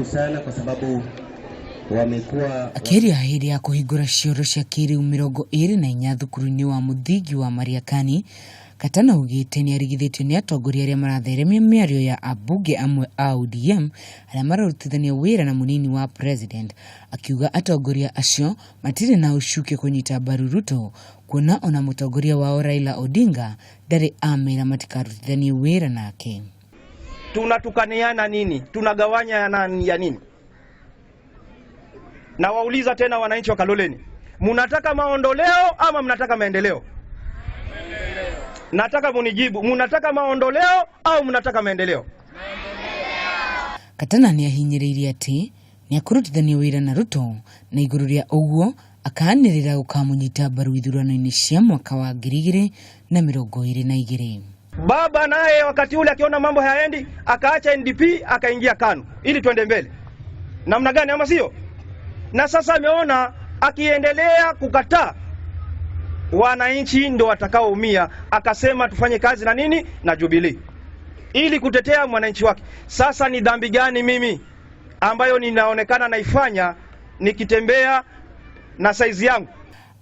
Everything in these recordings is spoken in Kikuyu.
Sana kwa sababu wamekuwa Akĩaria hĩndĩ ya kũhingũra cioro cia kĩrĩu 24 thukuru-inĩ wa mũthingi wa Mariakani, Katana augĩte nĩarigithĩtio nĩ atongoria arĩa maratheremia mĩario ya ambunge amwe a ODM arĩa mararutithania wĩra na mũnini wa president, akiuga atongoria acio matirĩ na ũcuke kũnyita mbaru Ruto kuona ona mũtongoria wao Raila Odinga ndarĩ amera matikarutithanie wĩra nake. Tunatukaniana nini? Tunagawanya ya nani ya nini? Na wauliza tena wananchi wa Kaloleni, munataka maondoleo ama mnataka maendeleo? Nataka munijibu, munataka maondoleo au mnataka maendeleo? Katana nĩahinyĩrĩirie atĩ nĩekũrutithania wĩra na Ruto na igũrũ rĩa ũguo akanĩrĩra gũkamũnyita mbaru ithurano-inĩ cia mwaka wa 2022. Baba naye wakati ule akiona mambo hayaendi akaacha NDP akaingia KANU ili tuende mbele. Namna gani ama sio? Na sasa ameona akiendelea kukataa wananchi ndo watakaoumia, akasema tufanye kazi na nini na Jubilee ili kutetea mwananchi wake. Sasa ni dhambi gani mimi ambayo ninaonekana naifanya nikitembea na saizi yangu?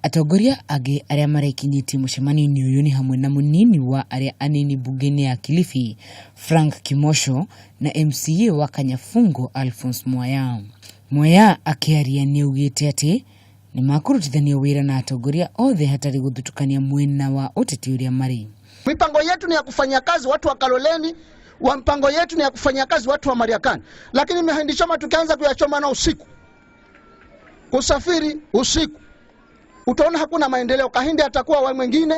Atongoria angĩ arĩa marekinyĩtie mũcemanio-inĩ ũyũ nĩ hamwe na mũnini wa arĩa anini mbunge-inĩ ya Kilifi Frank Kimosho na MCA wa Kanyafungo Alphonse Mwaya. Mwaya akĩaria nĩaugĩte atĩ nĩmakũrutithania wĩra na atongoria othe hatarĩ gũthutũkania mwena wa ũteti ũrĩa marĩ. Mipango yetu ni ya kufanya kazi watu wa Kaloleni, wa mpango yetu ni ya kufanya kazi watu wa Mariakani, lakini mahindi choma tukianza kuyachoma na usiku, kusafiri usiku, utaona hakuna maendeleo. Kahindi atakuwa wa mwingine,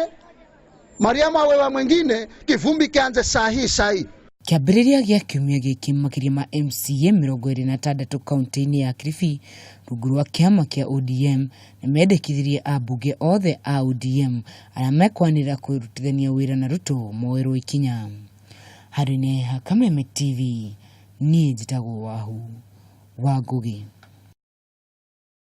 Mariamu awe wa mwingine, kivumbi kianze saa hii saa hii. Kĩambĩrĩria gĩa kiumia gĩkĩ makĩria ma MCA 26 kaunti-inĩ ya Kilifi rungu rwa kĩama kĩa ODM nĩmendekithirie ambunge othe a ODM arĩa mekwanĩrĩra kũrutithania wĩra na Ruto moerwo ikinya. Handũ-inĩ ha Kameme TV, niĩ njĩtagwo Wahu wa Ngũgĩ.